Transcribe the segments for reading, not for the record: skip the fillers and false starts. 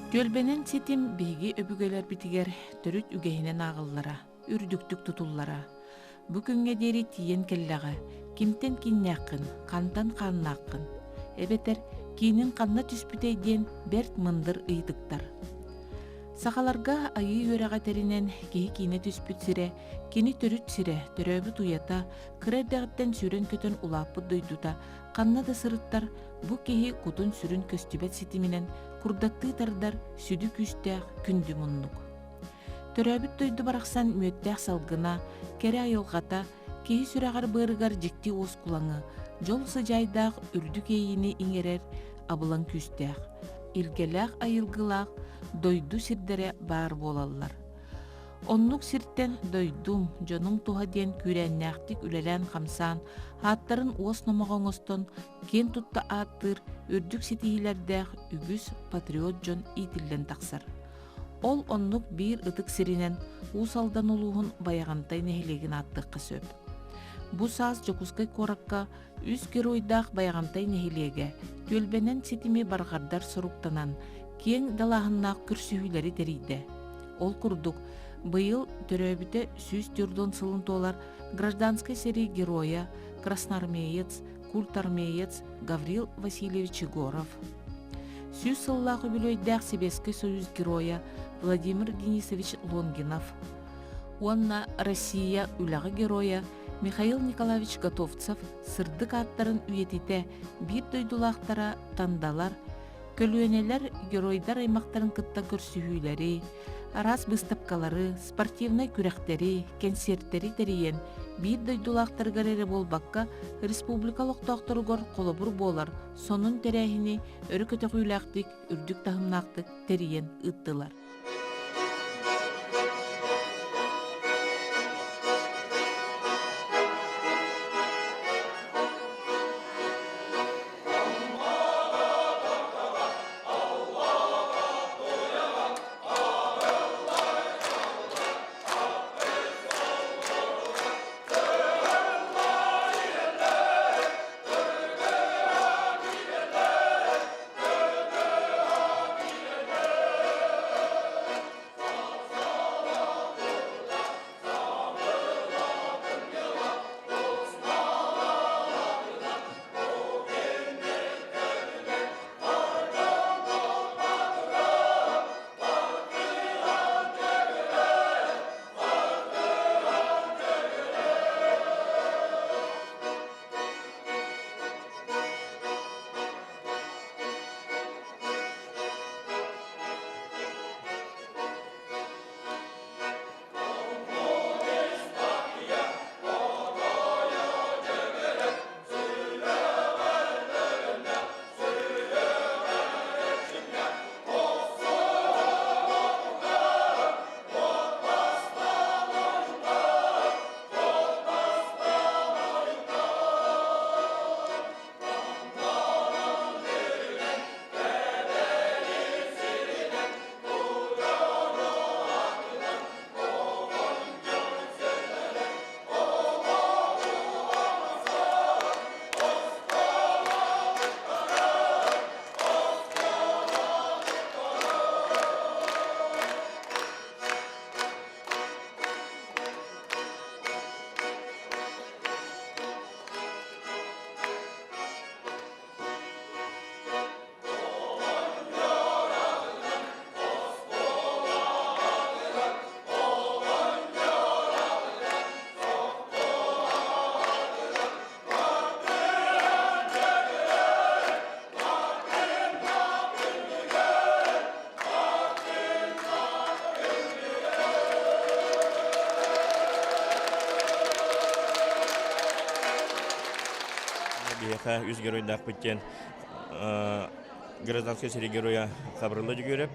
Түөлбэнэн ситим биһиги өбүгэлэрбитигэр төрүт үгэһинэн ааҕыллара, үрдүктүк тутуллара. Бу күҥҥэ диэри тиийэн кэллэҕэ, кимтэн кииннээххин, хантан хааннааххын, эбэтэр киинин ханна түспүтэй диэн бэрт мындыр ыйытыктар. Сахаларга айыы үөрэҕэ тэринэн киһи киинэ түспүт сирэ, кини төрүт сирэ, төрөөбүт уйата, кыра эрдэҕиттэн сүүрэн-көтөн улааппыт дойдута ханна да сырыттар, бу киһи кутун-сүрүн көстүбэт ситиминэн курдаттыы тардар сүдү күүстээх күндү муннук. Төрөөбүт дойду барахсан мүөттээх салгына, кэрэ айылҕата, киһи сүрэҕэр-быарыгар дьикти уоскулаҥы, дьол сыдьаайдаах үрдүк иэйиини иҥэрэр абылаҥ күүстээх, илгэлээх айылгылаах дойду сирдэрэ баар буолаллар. Оннук сиртэн дойдум, дьонум туһа диэн күүрээннээхтик үлэлээн-хамсаан, ааттарын уос номоҕо оҥостон, киэн тутта ааттыыр үрдүк ситиһиилэрдээх үгүс патриот дьон иитиллэн тахсар. Ол оннук биир ытык сиринэн Уус Алдан улууһун Байаҕантай нэһилиэгин ааттыахха сөп. Бу саас Дьокуускай куоракка үс геройдаах Байаҕантай нэһилиэгэ түөлбэнэн ситими барҕардар соруктанан, киэҥ далааһыннаах көрсүһүүлэри тэрийдэ. Ол курдук, быйыл төрөөбүтэ 140 сылын туолар гражданскай сэрии геройа, красноармеец, культармеец Гаврил Васильевич Егоров, 100 сыллаах үбүлүөйдээх Сэбиэскэй Союз геройа Владимир Денисович Лонгинов уонна Россия үлэҕэ геройа Михаил Николаевич Готовцев сырдык ааттарын үйэтитэ биир дойдулаахтара Тандалар, көлүөнэлэр геройдар аймахтарын кытта көрсүһүүлэри, араас быыстапкалары, спортивнай күрэхтэри, кэнсиэртэри тэрийэн биир дойдулаахтарыгар эрэ буолбакка, республика олохтоохторугар холобур буолар сонун тэрээһини өрө көтөҕүүлээхтик, үрдүк таһымнаахтык тэрийэн ыыттылар. Биһиэхэ үс геройдаахпыт диэн гражданскай сэрии геройа Хабырылла Дьөгүөрэп,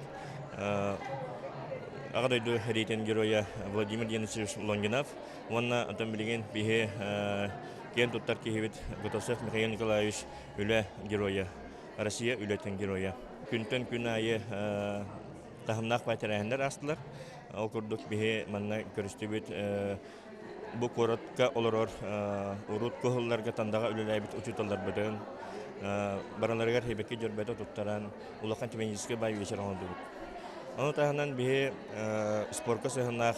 Аҕа дойду сэриитин геройа Владимир Денисович Лонгинов уонна оттон билигин биһи киэн туттар киһибит Готовцев Михаил Николаевич үлэ геройа, Россия үлэтин геройа. Күнтэн күн аайы таһымнаах бай тэрээһиннэр аастылар. Ол курдук биһи манна көрүстүбүт бу куоратка олорор урут куһулларга Тандаҕа үлэлээбит учууталларбытын барыларыгар сибэкки дьөрбөтө туттаран улахан тематическай бай вечер оҥордубут. Ону таһынан биһи спорка сыһыннаах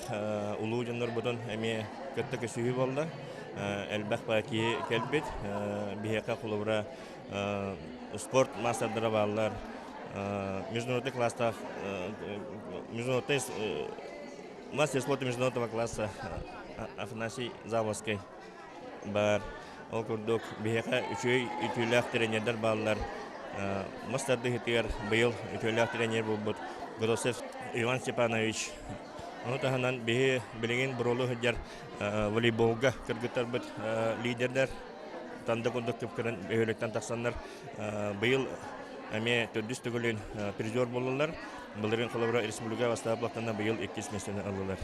улуу дьоннорбутун эмиэ кытта көсүһүү буолла. Элбэх киһи кэлбит. Биһиэхэ холобура спорт маастардара бааллар. Международный класстаах международный мастер спорта международного класса Афанасий Заводский баар. Ол курдук биһиэхэ үчүгэй үтүөлээх тренердэр бааллар. Мас тардыһыытыгар быйыл үтүөлээх тренер буолбут Готовцев Иван Степанович. Ону таһынан биһи билигин буруолу сылдьар волейболга кыргыттарбыт лидердэр танда курдук кыпкыран бөһүөлэктэн тахсаннар быйыл эмиэ төрдүс төгүлүн призер буоллулар. Былырыын холобура республика бастаабылаттана быйыл иккис миэстэни ыллылар.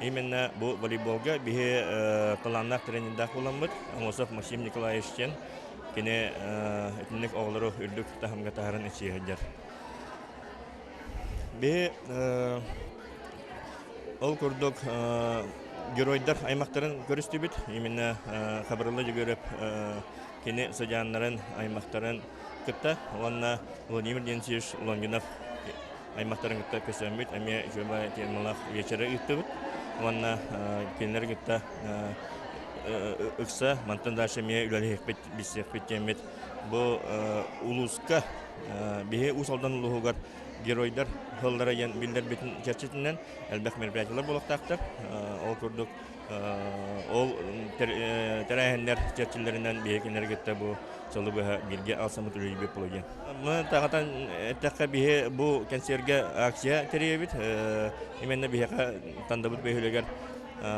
Именно бу волейболга биһи талааннаах тренердээх буоламмыт Амосов Максим Николаевич диэн кини итинник оҕолору үрдүк таһымга таһарын ичиэ сылдьар. Биһи ол курдук геройдар аймахтарын көрүстүбүт. Именно Хабырылла Дьөгүөрэп кини сыдьааннарын, аймахтарын кытта уонна Владимир Денисович Лонгинов аймахтарын кытта көсөммүт эмиэ үчүгэй темалаах вечеры ыыттыбыт уонна кинилэр кытта ыкса мантан дальше эмиэ үлэлэһиэхпит билсиэхпит диэммит бу улууска биһи Уус Алдан улууһугар геройдар сыллара диэн биллэрбитин чэрчитинэн элбэх мероприятиелар буолуохтаахтар. Ол курдук ол тэрээһиннэр чэрчилэринэн биһи кинилэри кытта бу сылы быһа бииргэ алсаммыт үлэлиибит буолуо диэн. Мы таҕатан эттэххэ биһи бу кэнсиэргэ акция тэрийэбит. Именно биһиэхэ Тандабыт бөһүөлэгэр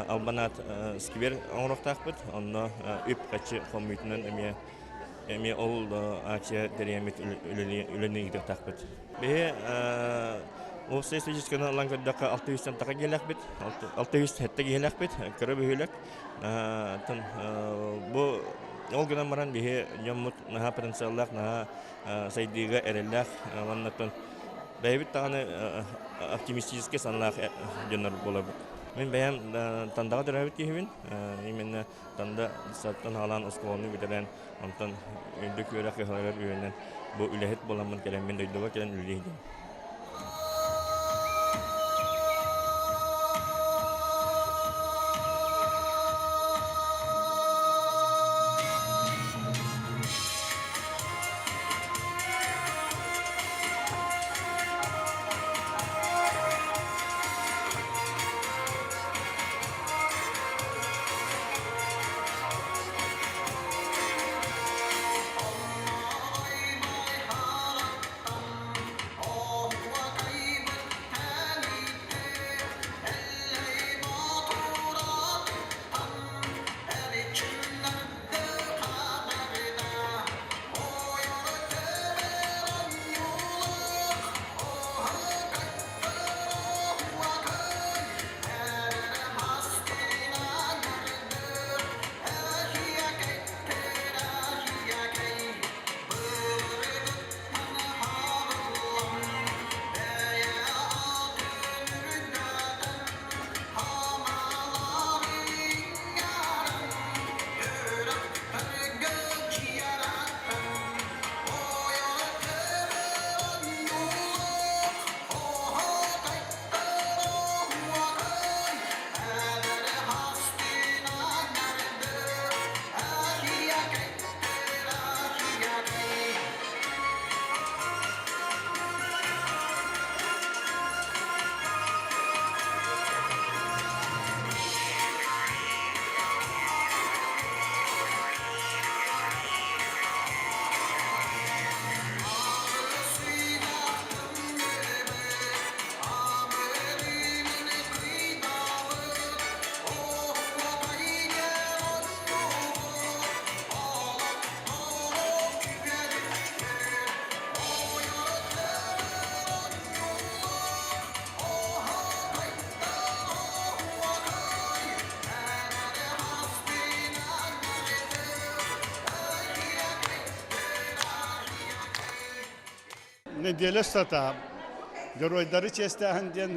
Албанаат сквер оҥоруохтаахпыт. Онно үп-харчы хомуйуутунан эмиэ эмиэ ол акция тэрийэммит үлэни ыытыахтаахпыт. Биһи уопсай статистиканы ылан көрдөххө 600 таха киһилээхпит, 607 киһилээхпит, кыра бөһүөлэк. Бу ол гынан баран биһи дьоммут наһаа потенциаллаах, наһаа сайдыыга эрэллээх уонна бэйэбит даҕаны оптимистическай санаалаах дьоннор буолабыт. Мин бэйэм Тандаҕа төрөөбүт киһибин. Именно Танда саттан хаалаан оскуоланы бүтэрэн, онтон үрдүк үөрэх кыһаларыгар үөрэнэн бу үлэһит буоламмын кэлэммин дойдуга кэлэн үлэлии сылдьабын. Нэдиэлэ устата дьоруойдары чиэстээһин диэн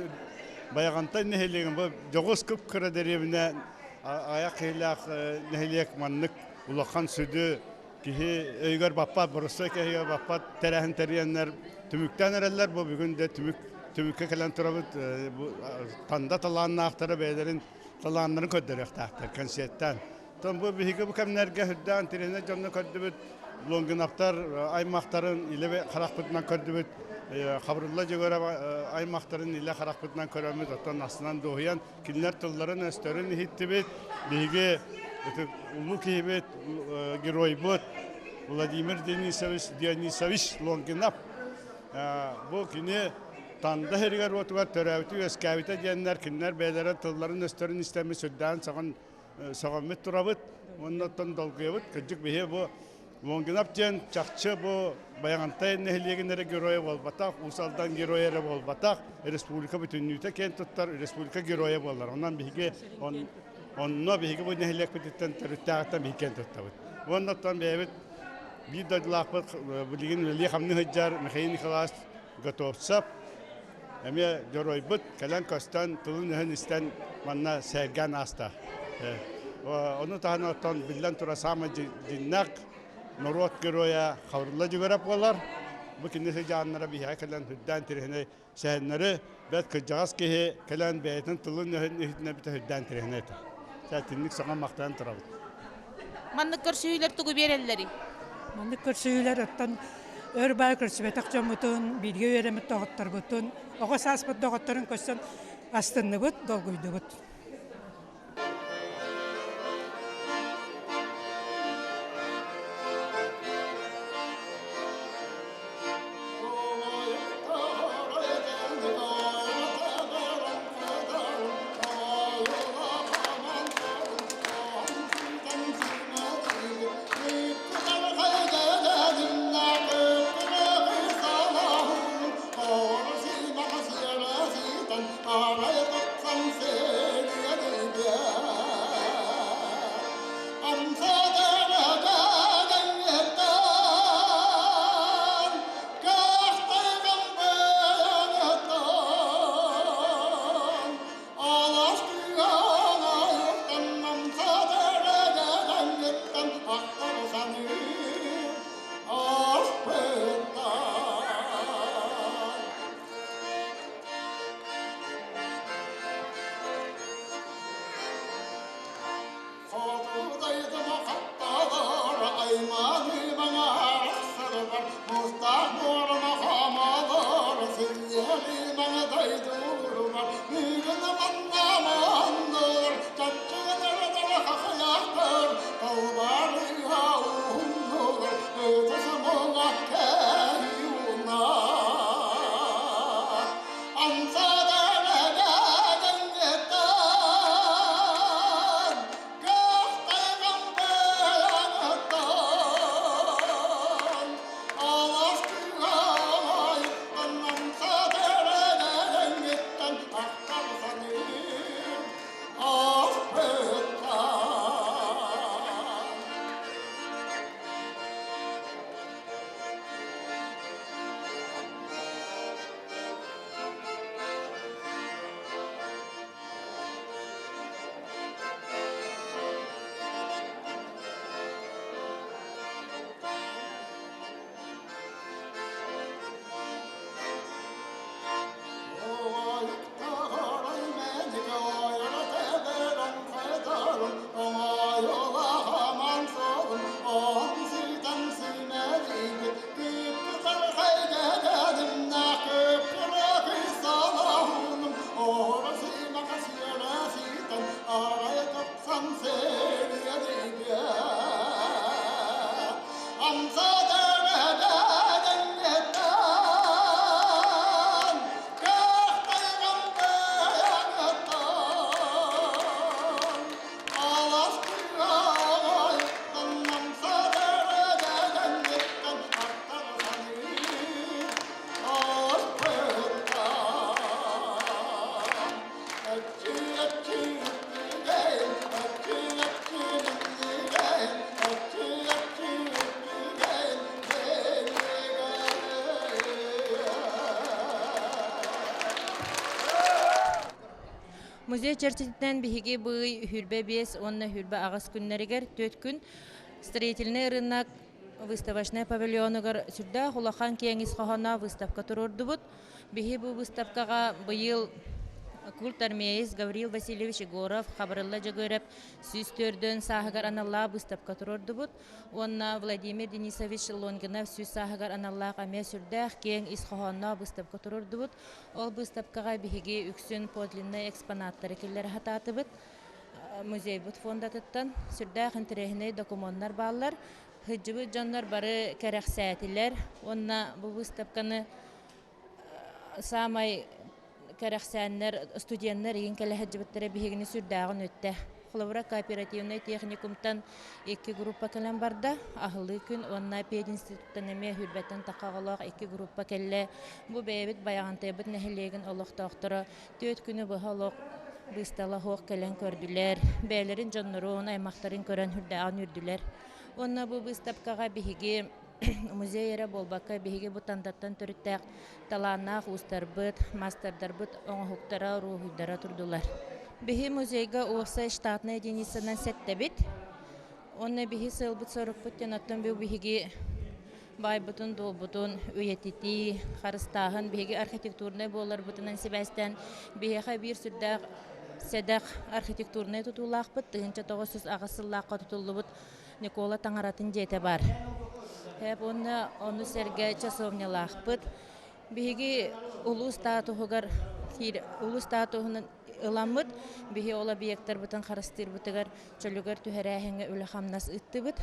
Байаҕантай нэһилиэгин бу дьоҕус кып-кыра дэриэбинэ айах киһилээх нэһилиэк маннык улахан сүдү киһи өйүгэр баппат, боростуой киһигэ баппат тэрээһин тэрийэннэр түмүктээн эрэллэр. Бу бүгүн де түмүк. түмүккэ кэлэн турабыт. Танда талааннаахтара бэйэлэрин талааннарын көрдөрүөхтээхтэр концерттаан. Оттон бу биһиги бу кэмнэргэ үрдээн тирэнэ дьонно көрдүбүт, Лонгиновтар аймахтарын илэ харахпытынан көрдүбүт, Хабырылла Дьөгүөрэп аймахтарын илэ харахпытынан көрөммүт, оттон астынан дуоһуйан кинилэр тылларын-өстөрүн иһиттибит. Биһиги улуу киһибит, геройбут Владимир Денисович Дионисович Лонгинов бу кини Танда сиригэр-уотугар төрөөбүтэ-үөскээбитэ диэннэр кинилэр бэйэлэрэ тылларын-өстөрүн истэммит сүрдээн сөҕөн сөҕөммүт турабыт уонна оттон долгуйабыт. Кырдьык биһи бу Лонгинов диэн чахчы бу Байаҕантай нэһилиэгин эрэ геройа буолбатах, Уус Алдан геройа эрэ буолбатах, республика бүтүннүүтэ киэн туттар республика геройа буолар. Онон биһиги онно биһиги бу нэһилиэкпититтэн төрүттээҕиттэн биһиги киэн туттабыт. Уонна оттон бэйэбит биир дойдулаахпыт билигин үлэлии-хамныы сылдьар Михаил Николаевич Готовцев эмиэ дьоруойбут кэлэн көстөн тылын-өһүн истэн манна сэргээн ааста. Ону таһынан оттон биллэн турар саамай дьиннээх норуот геройа Хаврила Дьүгэрэ буолар. Бу кини сыдьааннара биһиэхэ кэлэн үрдээн тириһинэй сэһэннэри бэрт кырдьаҕас киһи кэлэн бэйэтин тылын-өһүн иһитинэ бүтэ үрдээн тириһинэй этэ. Итинник саҥа махтанан турабыт. Маннык көрсүһүүлэр тугу биэрэллэрий? Маннык көрсүһүүлэр оттон өр баай көрсүбэтэх дьоммутун, бииргэ үөрэммит доҕотторбутун, оҕо сааспыт доҕотторун көрсөн астынныбыт, долгуйдубут. Музей чэрчитинэн биһиги быый 25 уонна 28 күннэригэр 4 күн строительный рынок. выставочнай павильонугар сүрдээх улахан киэҥ ис хоһооно выставка туруордубут. Биһи бу выставкаҕа быйыл культ армеец Гаврил Васильевич Егоров, Хабырылла Дьөгүөрэп 104 сааһыгар аналлаах выставка туруордубут. Уонна Владимир Денисович Лонгинов 100 сааһыгар аналлаах эмиэ сүрдээх киэҥ ис хоһоонноох выставка туруордубут. Ол выставкаҕа биһиги үксүн подлиннай экспонаттары киллэрэ сатаатыбыт. Музейбыт фондатыттан сүрдээх интэриэһинэй докумуоннар бааллар. Сылдьыбыт дьоннор бары кэрэхсээтилэр уонна бу выставканы саамай кэрэхсээннэр студеннар игин кэлэ сылдьыбыттара биһигини сүрдээҕин үттэ. Холобура, кооперативнай техникумтан икки группа кэлэн барда. Аһылыы күн уонна пединституттан эмиэ сүүрбэттэн тахха оҕолоох икки группа кэллэ. Бу бэйэбит Байаҕантайбыт нэһилиэгин олохтоохторо түөрт күнү быһа олох быыстала суох кэлэн көрдүлэр. Бэйэлэрин дьоннорун, аймахтарын көрөн сүрдээҕин үөрдүлэр. Уонна бу быыстапкаҕа биһиги музей эрэ буолбакка, биһиги бу Тандаттан төрүттээх талааннаах уустарбыт, маастардарбыт оҥоһуктара, уруһуйдара турдулар. Биһи музейга уопсай штатнай единицанан сэттэбит. Уонна биһи сыалбыт-сорукпут диэн оттон бу биһиги баайбытын-дуолбутун үйэтитии, харыстааһын биһиги архитектурнай буоларбытынан сибээстээн биһиэхэ биир сүрдээх сэдэх архитектурнай тутуулаахпыт 1908 сыллаахха тутуллубут Никола Таҥаратын дьиэтэ баар. Уонна ону сэргэ часовнялаахпыт. Биһиги улуус статуһугар улуус статуһунан ыламмыт, биһи ол объектарбытын харыстыырбытыгар чөлүгэр түһэрээһиҥҥэ үлэ-хамнас ыыттыбыт.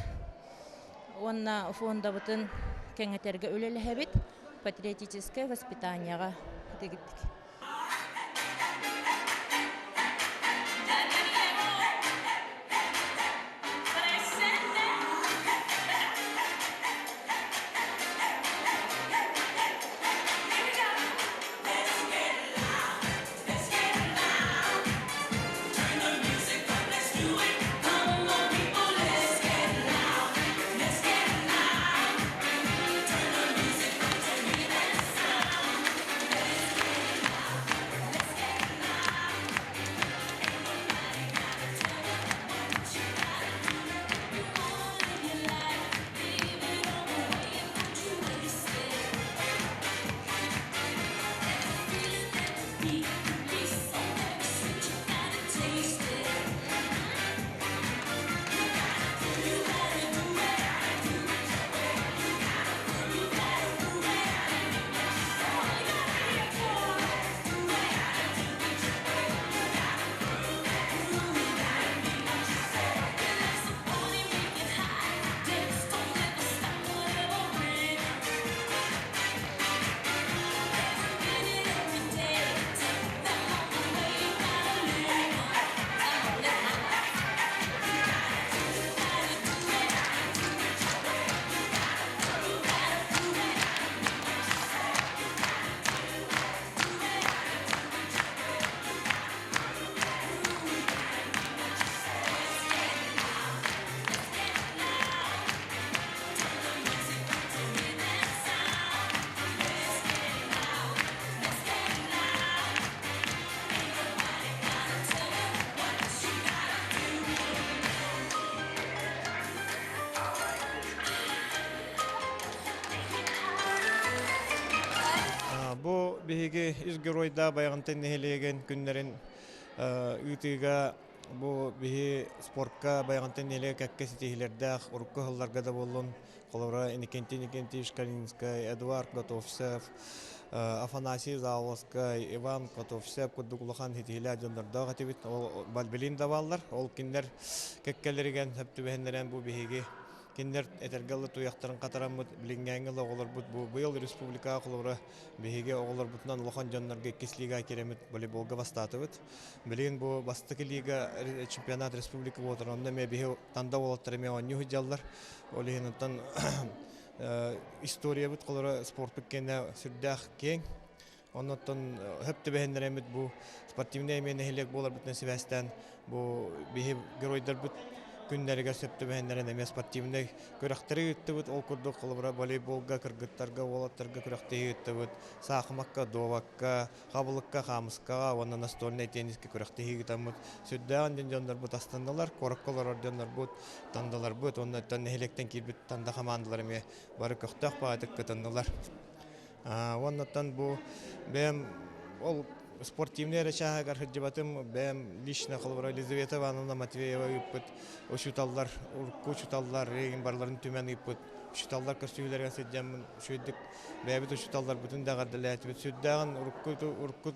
Уонна фондабытын кэҥэтэргэ үлэлэһэбит патриотическай воспитанияҕа дигиттик. Бу биһиги үс геройда Байаҕантай нэһилиэгин күннэрин ыытыыга бу биһи спортка Байаҕантай нэһилиэгэ кэккэ ситиһиилэрдээх урукку сылларга да буоллун Холобура, Иннокентий Иннокентьевич Калининскай, Эдуард Готовцев, Афанасий Заволоскай, Иван Готовцев курдук улахан ситиһиилээх дьоннордоох этибит. Ол билин да бааллар. Ол кинилэр кэккэлэригэр сөп түбэһиннэрэн бу биһиги кинилэр этэргэ дылы туйахтарын хатараммыт билиҥҥээҥҥи оҕолорбут бу быйыл республикаҕа холобура биһиги оҕолорбутунан улахан дьоннорго иккис лига киирэммит волейболга бастаатыбыт. Билигин бу бастакы лига чемпионат республика буолар онно эмиэ биһи Танда уолаттар эмиэ оонньуу сылдьаллар. Ол иһин онтон историябыт холоро спортпут кэннэ сүрдээх киэҥ. Оннуттан хөп түбэһиннэреммит бу спортивнай эмиэ нэһилиэк буоларбытынан сибээстээн бу биһи геройдарбыт күннэригэр сөп түбэһиннэрэн эмиэ спортивнай күрэхтэри ыыттыбыт. Ол курдук холобура волейболга, кыргыттарга, уолаттарга күрэхтэһии ыыттыбыт. Саахымакка, дуобакка, хабылыкка, хаамыскаҕа уонна настольнай теннискэ күрэхтэһии ыытаммыт. Сүрдээҕин диэн дьоннорбут астыннылар, куоракка олорор дьоннорбут, тандаларбыт уонна нэһилиэктэн киирбит танда хамаандалар эмиэ бары көхтөөх баҕайытык кытыннылар. Уоннаттан бу бэйэм ол спортивнай эрэ чааһыгар сылдьыбатым, бэйэм лично холобура Елизавета Ивановна Матвеева ыыппыт учууталлар, урукку учууталлар барыларын түмэн ыыппыт учууталлар көрсүһүүлэригэр сылдьаммын үчүгэйдик бэйэбит учууталларбытын да эҕэрдэлээтибит. Сүрдээҕин урукку урукку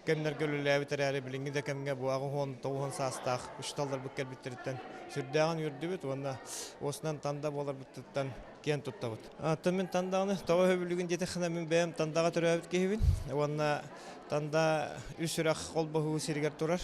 кэмнэргэ үлэлээбит эрээри билиҥҥи да кэмҥэ бу 89 саастаах учууталларбыт кэлбиттэриттэн сүрдээҕин үөрдүбүт уонна уосунан танда буоларбытыттан киэн туттабыт. Оттон мин Тандаҕаны тоҕо өһөбүлүгүн диэтэххинэ мин бэйэм Тандаҕа төрөөбүт киһибин уонна Танда үс үрэх холбоһуу сиригэр турар.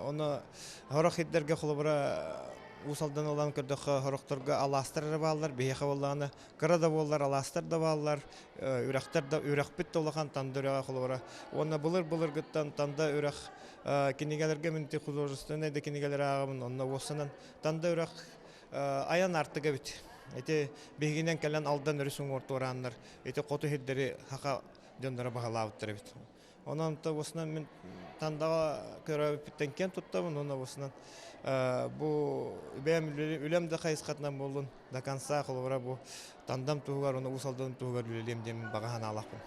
Ону сорох сирдэргэ холобура Уус Алдан ылан көрдөххө сорохторго алаастар эрэ бааллар, биһиэхэ буоллаҕына кыра да буоллар алаастар да бааллар, үрэхтэр да үрэхпит да улахан Танда үрэҕэ холобура. Уонна былыр-былыргыттан Танда үрэх кинигэлэргэ мин художественнай да кинигэлэри ааҕабын, онно уоссанан Танда үрэх айан аартыга эбит. Ити биһигинэн кэлэн Алдан өрүс уҥуор туорааннар ити хоту сирдэри саха дьонноро баһылаабыттар эбит. Онон тобусунан мин Тандаҕа көрөөбүппүттэн киэн туттабын уонна обусунан бу бэйэм үлэм да хайысхатынан буоллун до конца холобура бу Тандам туһугар уонна Уус Алдан туһугар үлэлиэм диэн баҕа санаалаахпын.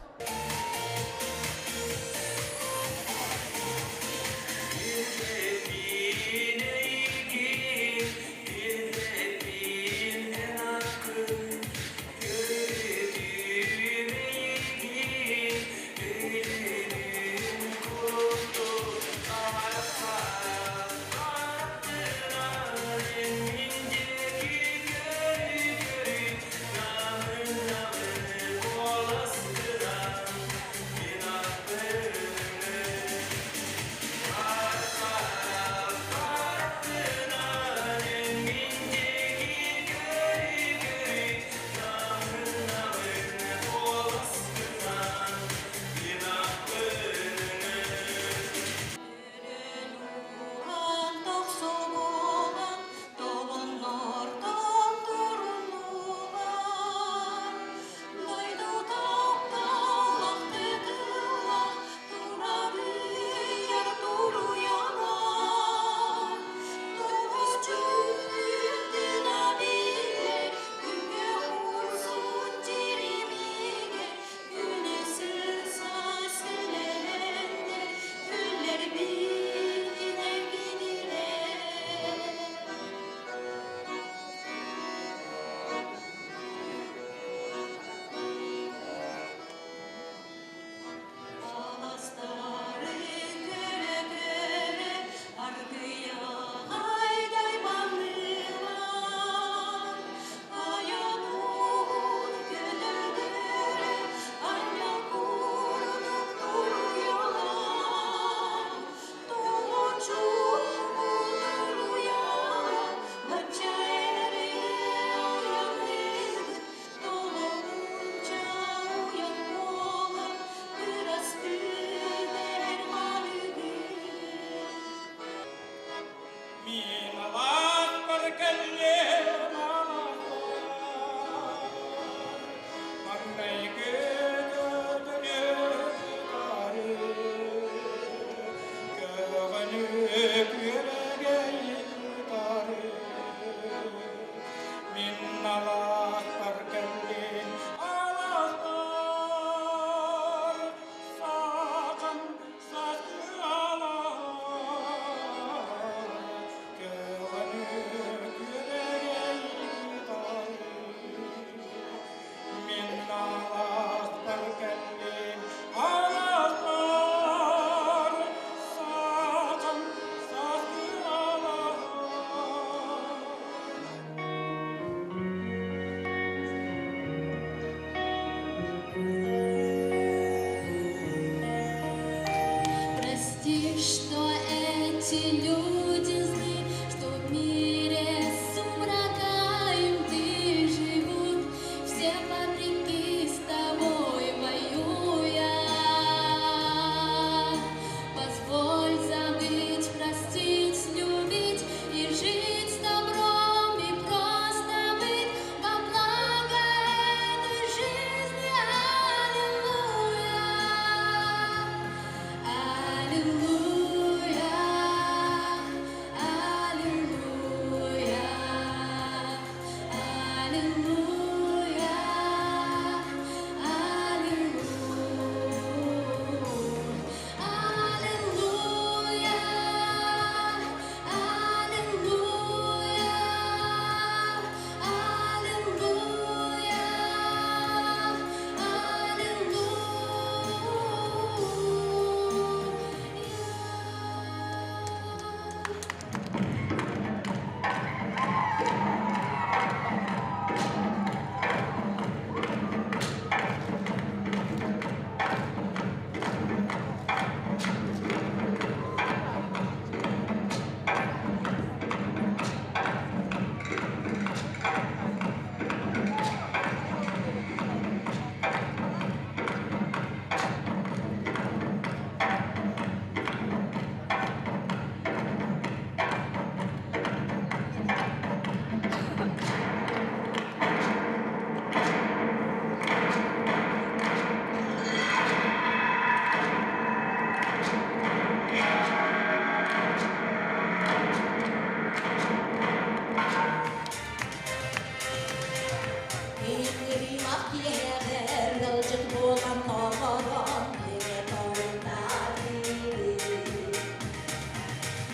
киэһэҕэр ыалдьыт буолан олорон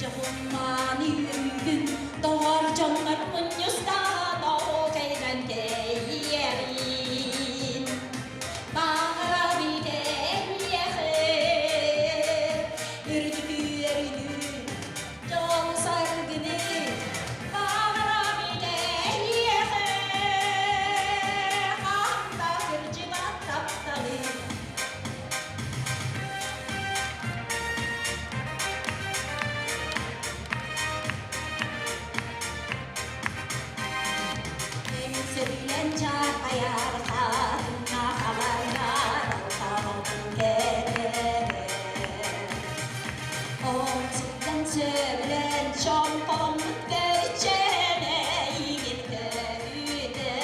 Дьоһуннаан үөрүүгүн доҕор дьоннор мунньустаан оһуокайынан кэйиэҕин. Баҕара битэһиэхэ үрдүк үөрүүнү, дьол саргыны. Баҕара битэһиэхэ ханта кырдьыбат тапталы. Сөбүлэн чаархайар хатыҥҥа хабардар алтаҕын кэтэрэ. Онсуттан сөбүлэн чомпоммут көрүччэнэ игин көрүтэ.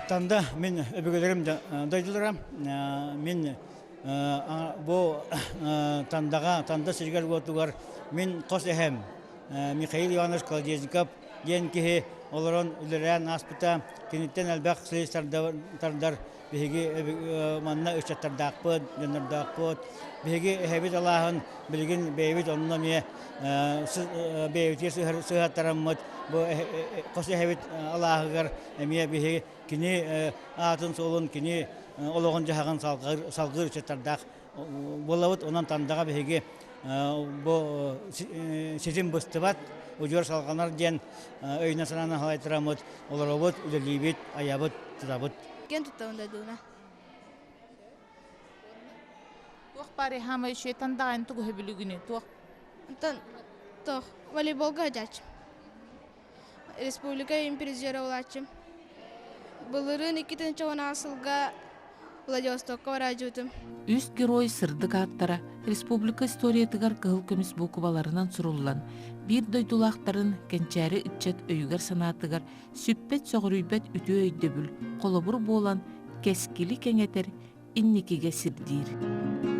Танда мин өбүгэлэрим дойдулара. Мин бу Тандаҕа, Танда сиригэр-уотугар мин хос эһэм Михаил Иванович Колодезников диэн киһи олорон үлэлээн ааспыта. Киниттэн элбэх силис тардар биһиги манна ыччаттардаахпыт, дьоннордоохпут. Биһиги эһэбит алааһын билигин бэйэбит онно эмиэ бэйэбитигэр сыһыаттараммыт бу хос эһэбит алааһыгар эмиэ биһиги кини аатын-суолун, кини олоҕун-дьаһаҕын салгыыр ыччаттардаах буолабыт. Онон Тандаҕа биһиги бу ситим быстыбат, удьуор салҕанар диэн өйүнэн-санаанан салайтараммыт олоробут, үлэлиибит, айабыт, тутабыт. Киэн туттабын дойдуна. Туох баар хаамай үчүгэй Тандаҕайын тугу сөбүлүүгүнүй? Туох? Онтон туох волейболга сылдьааччым. Республика призера буолааччым. Былырыын 2010 сылга Владивостокка бараадьыбытым. Үс герой сырдык ааттара республика историятыгар кыһыл көмүс буукубаларынан суруллан, биир дойдулаахтарын кэнчээри ыччат өйүгэр-санаатыгар сүппэт-сөҕүрүйбэт үтүө өйдөбүл, холобур буолан, кэскили кэҥэтэр, инникигэ сирдиир.